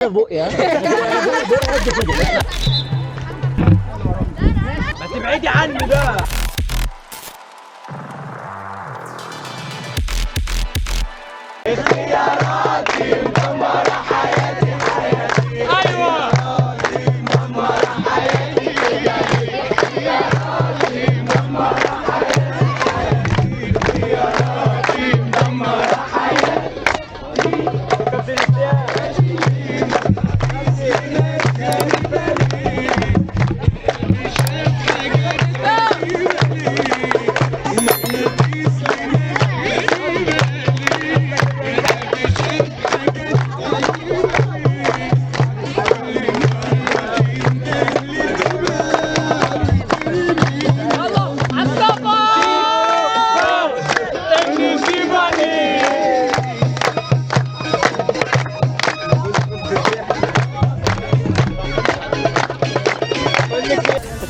في بقي. ها بقي قد كده. ما تبعدي عني بقى. اختياراتي مدمرة حياتي حياتي. ايوه مدمرة حياتي. اختياراتي مدمرة حياتي حياتي. اختياراتي مدمرة حياتي.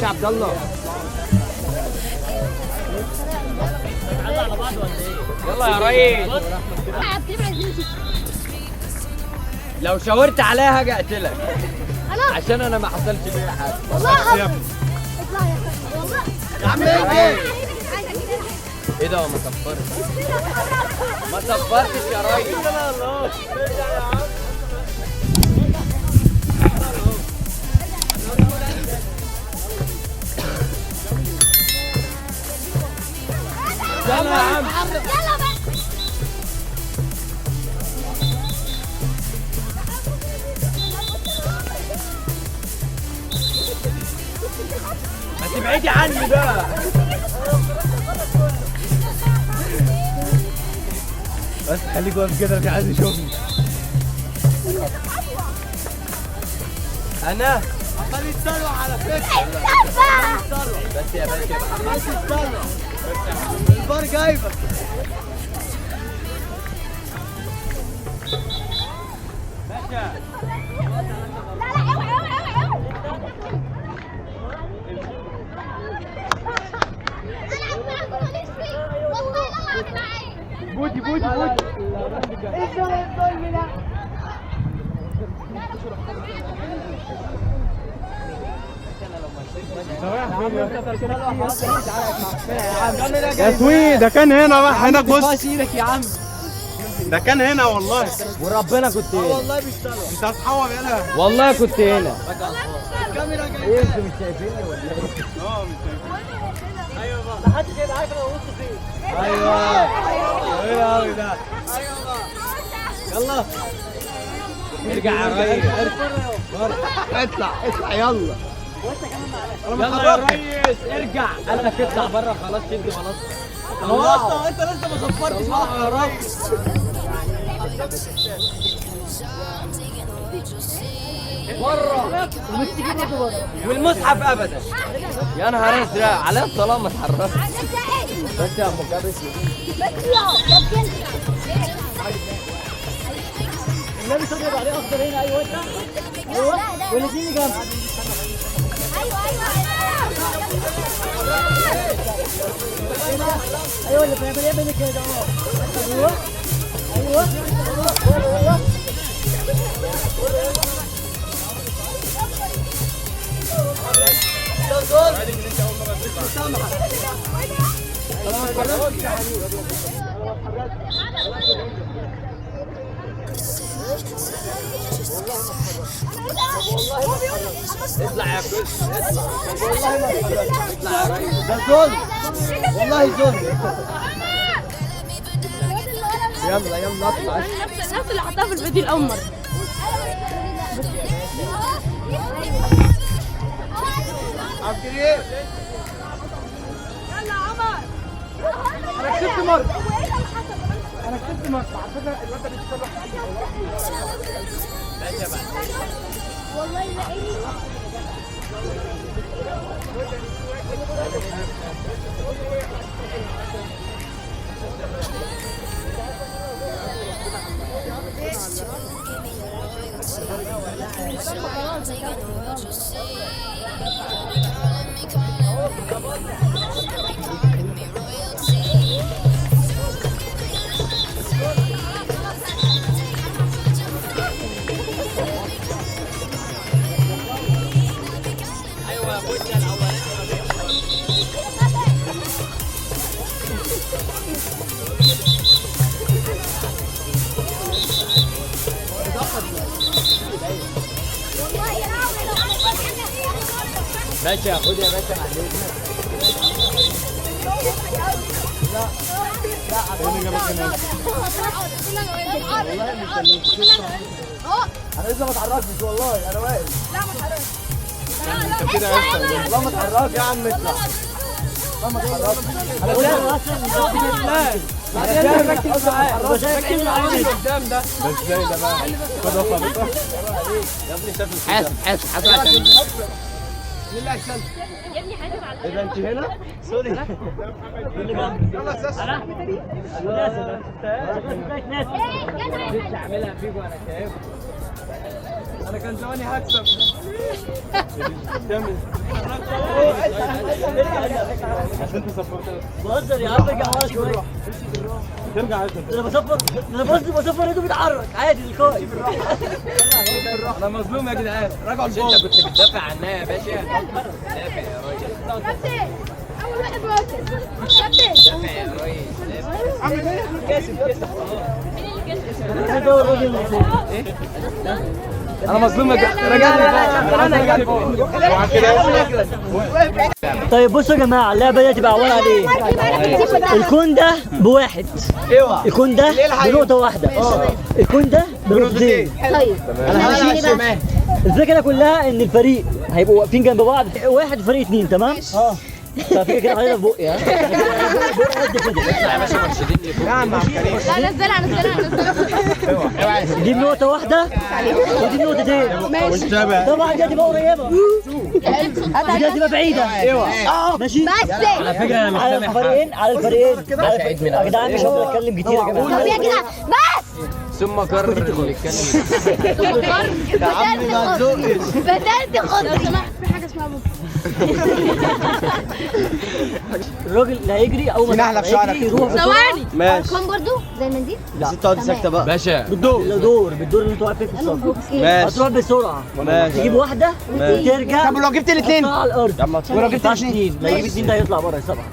عبد الله يلا يا ريس. لو شاورت عليها هاجي اقتلك عشان انا ما حصلش بيها حاجة. والله اطلع يا والله يا عم. ايه ايه ده؟ ما صفرتش ما صفرتش يا ريس. يلا يا عم يلا بقى. ما تبعدي عني بقى. بس خليك واقف كده مش عايز يشوفني. انا عمال يتسرع على فكرة. بس يا باشا عمال تتسرع. الفار جايبك. باشا لا لا اوعى اوعى اوعى اوعى. العب معاكم ماليش فيه والله. لا العب معايا. بودي بودي بودي. ايه الظلم ده؟ يا سوي ده كان هنا راح هناك. بص ايدك يا عم. ده كان هنا والله. وربنا كنت هنا. والله بيشتغل. انت هتحور يلا. والله كنت هنا. الكاميرا جاية. ايه انتوا مش شايفيني ولا ايه؟ اه مش شايفيني. ايوه بقى ما حدش هيبقى عارف انا ببص فين. ايوه ايه قوي ده. يلا ارجع يا ريس. اطلع اطلع يلا. يلا يا ريس ارجع. قال لك اطلع بره خلاص. شد خلاص. خلاص انت لسه ما صفرتش. يا ريس بره والمصحف ابدا. يا نهار ازرق على الطلاق ما اتحركش. بس يا ام كابس. بس يا النبي تضرب عليه اخضر هنا. ايوه انت. ايوه والاثنين جنب. ايوه ايوه ايوه اللي بيعمل يعمل كده. ايوه ايوه ايوه. اطلع يا كوش اطلع. اطلع يا ريس. ده ظلم والله ظلم. يلا يلا اطلع. نفس اللي حطها في الفيديو الاول مرة. عبد الكريم يلا يا عمر. انا كسبت مرة. انا كسبت مرة على فكرة. الواد ده بيتصرف. والله لا ايه. Royalty. باشا خد يا باشا معلش. لا لا انا لسه ما اتحركتش والله، انا واقف. لا ما اتحركتش. انت كده والله ما اتحركت يا عم، اطلع. والله ما اتحركت. انا ركز معايا، ركز معايا اللي قدام ده. بس ازاي ده بقى؟ خد وقفه يا ابني. شاف حاسب حاسب حاسب عشان مين اللي هيسلم؟ يا ابني حاسب على ايه ده؟ انت هنا؟ sorry. يلا يا ساسو. لسه عاملها فيكوا انا شايفكم. انا كان زماني هكسب. عشان انت صفرت. بهزر يا عم، ارجع ورا شوية. ترجع انت. انا بصفر، انا بص بصفر ايده بيتحرك عادي تلقائي. انا مظلوم يا جدعان، راجعوا مش البول. انت كنت بتدافع عنها يا باشا؟ دافع يا ريس، كابتن اول واحد واقف. كابتن دافع يا ريس، دافع. كاسب كاسب. مين اللي كسب؟ الراجل اللي انا مظلوم يا جدعان، رجعني البول. طيب بصوا يا جماعة، اللعبة دي هتبقى عبارة عن ايه؟ الكون ده بواحد، الكون ده بنقطة واحدة، الكون ده بنقطتين. طيب ماشي. الفكرة كلها ان الفريق هيبقوا واقفين جنب بعض، واحد فريق اتنين، تمام؟ اه. فكده كده علينا في بقي، ها؟ بقي قد كده. يا باشا مرشدين لفوق. لا نزلها نزلها نزلها. دي بنقطة واحدة ودي بنقطتين. ماشي. طبعا دي هتبقى قريبه، دي هتبقى بعيدة. ماشي؟ بس على فكرة انا مش على سامع حاجة. الفريقين، على الفريقين، على الفريقين يا جدعان، مش هقدر اتكلم كتير يا جماعة. طب يا جدعان بس. ثم قرر اللي اتكلم. يا عم ما تزقش. بدلت خطي. لو سمحت في حاجة اسمها بكره. الراجل اللي هيجري اول ما نحلة في شعرك. هيجري يروح بسرعة. ثواني. ماشي ارقام برضو زي المنديل. لا. تقعد ساكته بقى باشا. بالدور، بالدور، بالدور اللي انتوا واقفين في الصف. ماشي هتروح بسرعة، ماشي. تجيب واحدة وترجع. طب ولو جبت الاثنين؟ تحطها على الارض. ولو جبت الاثنين؟ لو جبت الاثنين ده هيطلع بره سبعة.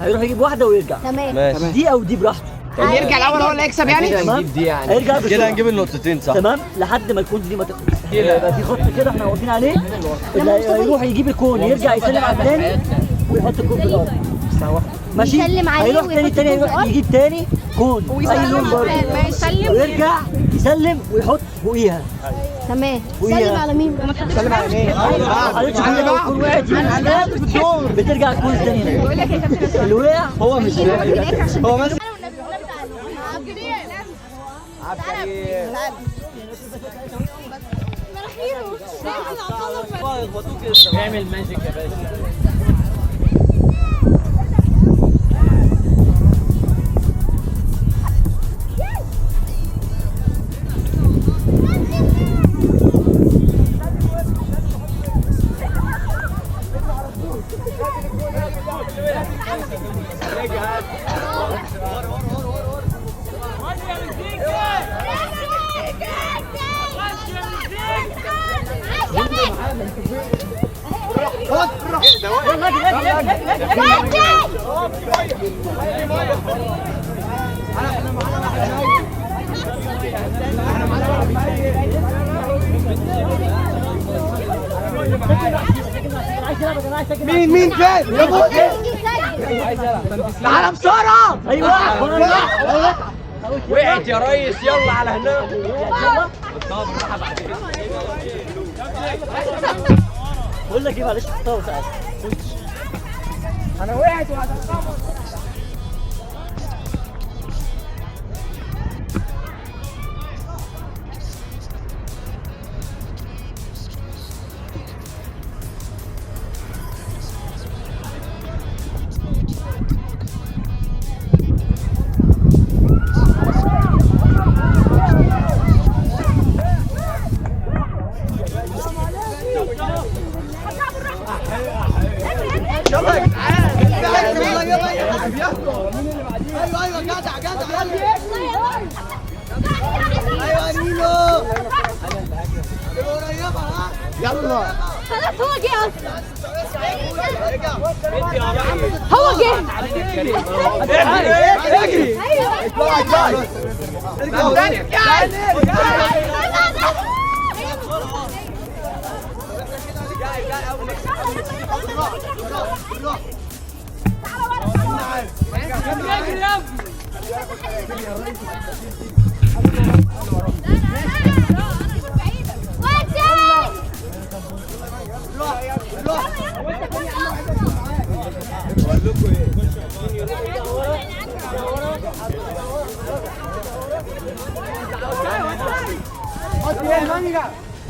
هيروح يجيب واحدة ويرجع. تمام. ماشي. دي او دي براحته. اللي يرجع الاول هو اللي هيكسب يعني؟ كده هنجيب دي يعني. هيرجع بسرعة. كده هنجيب النقطتين صح؟ تمام، لحد ما ال cone دي ما تخلص. يبقى في خط كده احنا واقفين عليه، اللي هيروح يجيب ال cone يرجع يسلم على الثاني ويحط ال cone في الارض. ماشي؟ يسلم عليه هيروح تاني ويحط تاني، ال cone في هيروح الأرض. يجيب تاني cone اي لون برضه، ويرجع يسلم ويحط فوقيها. تمام. فوقيها. سلم على مين؟ سلم على مين؟ حضرتك لو ال cone وقعت يمين شمال بترجع ال cone تاني هنا. اللي وقع هو مش هو ماسك. اعمل magic يا باشا. مين مين فين؟ يا بوسي تعالى بسرعة. ايوه وقعت يا ريس، يلا على هناك. بقول لك ايه، معلش حطها وساعات. انا وقعت وهتقطعها. يلا يا جدعان، يلا يلا يلا. ايوه ايوه جدع جدع. ايوه نيلو قريبه. ها يلا خلاص هو جه اصلا. هو جه. اجري اطلع اطلع. ارجع تاني ارجع.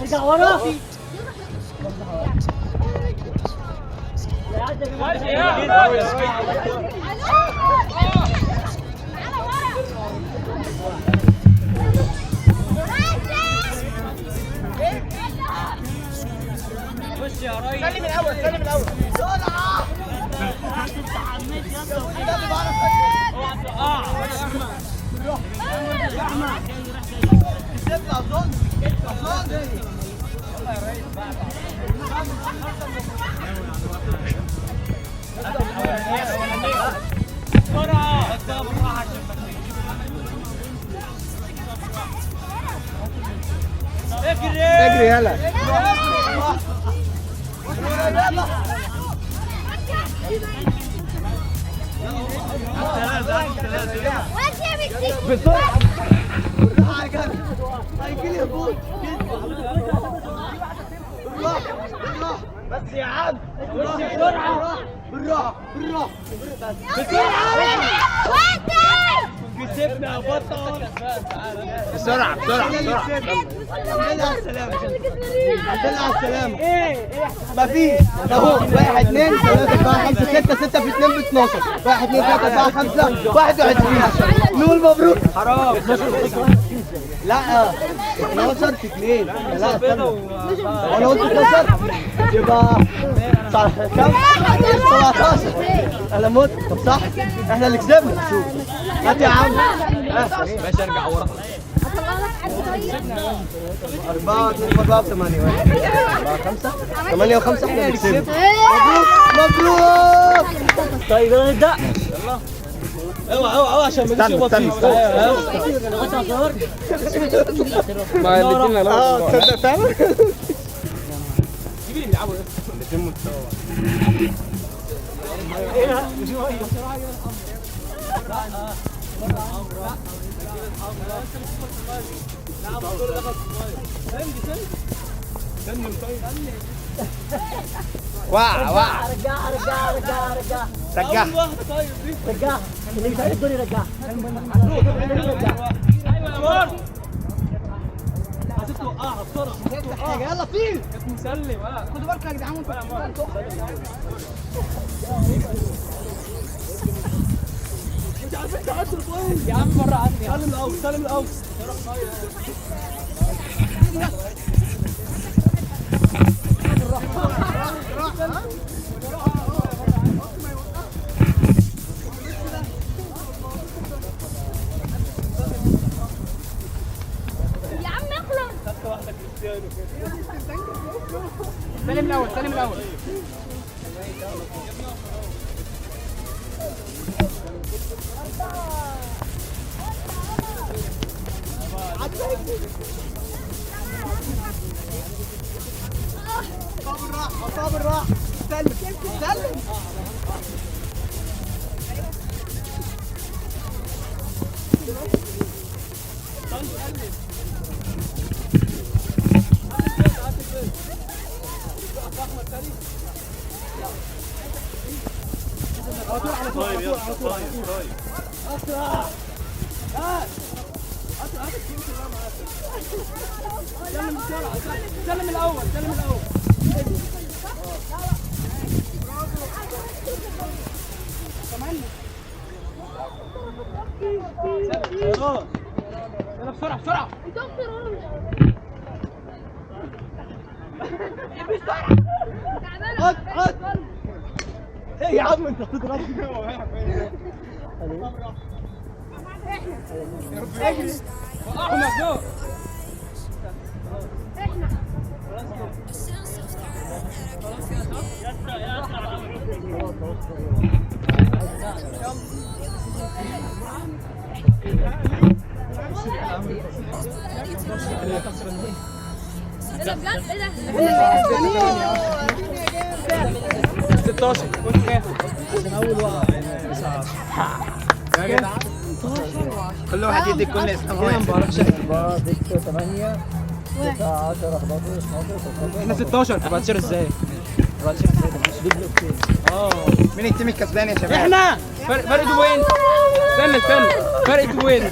ارجع ورا. سلم الاول، سلم الاول. بسرعة. اجري يلا. بسرعة هيجيلي هبوط. بالراحة بس يا عم، بسرعة بالراحة بالراحة بسرعة. كسبنا يا بطل. بسرعة بسرعة بسرعة. الحمد لله على السلامة، الحمد لله على السلامة. مفيش اهو. 1 2 3 4 5 6 6 في 2 ب 12. 1 2 3 4 5 21. نقول مبروك. حرام. لا 12 في 2. لا استنى، انا قلت 12 يبقى كام؟ 17. انا مت. طب صح، احنا اللي كسبنا. شوف هات يا عم. ماشي ارجع ورا. 4 2 4 8 1 4 5 8 و5. احنا اللي كسبنا. مبروك مبروك. طيب يلا نبدأ. يلا اوعى اوعى اوعى عشان ما تجيش استنى استنى. ما الاثنين. اه تصدق فعلا. جيب اللي بيلعبوا ده. الاثنين متساويين. وقع وقع. رجعها رجعها رجعها رجعها رجعها رجعها. اللي مش عارف الدور يرجعها. ايوه يا مار، عايزين توقعها بسرعة. يلا فين؟ مسلم. خدوا بالكم يا جدعان وانتوا انت عارف انت عدت البوينت يا عم. بره عني. سلم الاول، سلم الاول. يا عم اخلص. سلم الاول، سلم الاول. بالراحة بالراحة. سلم سلم. طيب يلا طيب طيب. اسرع. هات هات هات. سلم بسرعة. سلم الاول، سلم الاول. يلا بسرعة بسرعة. هات هات. ايه يا عم انت بتضربني؟ وقعهم يا جو. ايه ده بجد؟ ايه ده؟ 16 كنت كام؟ كل واحد يدي كل اسم. 4 6 8 9 10 11 12 13. احنا 16. 14 ازاي؟ 14 ازاي؟ اه مين ال team الكسبان يا شباب؟ احنا فرق 2 point. استنى استنى، فرق 2 point.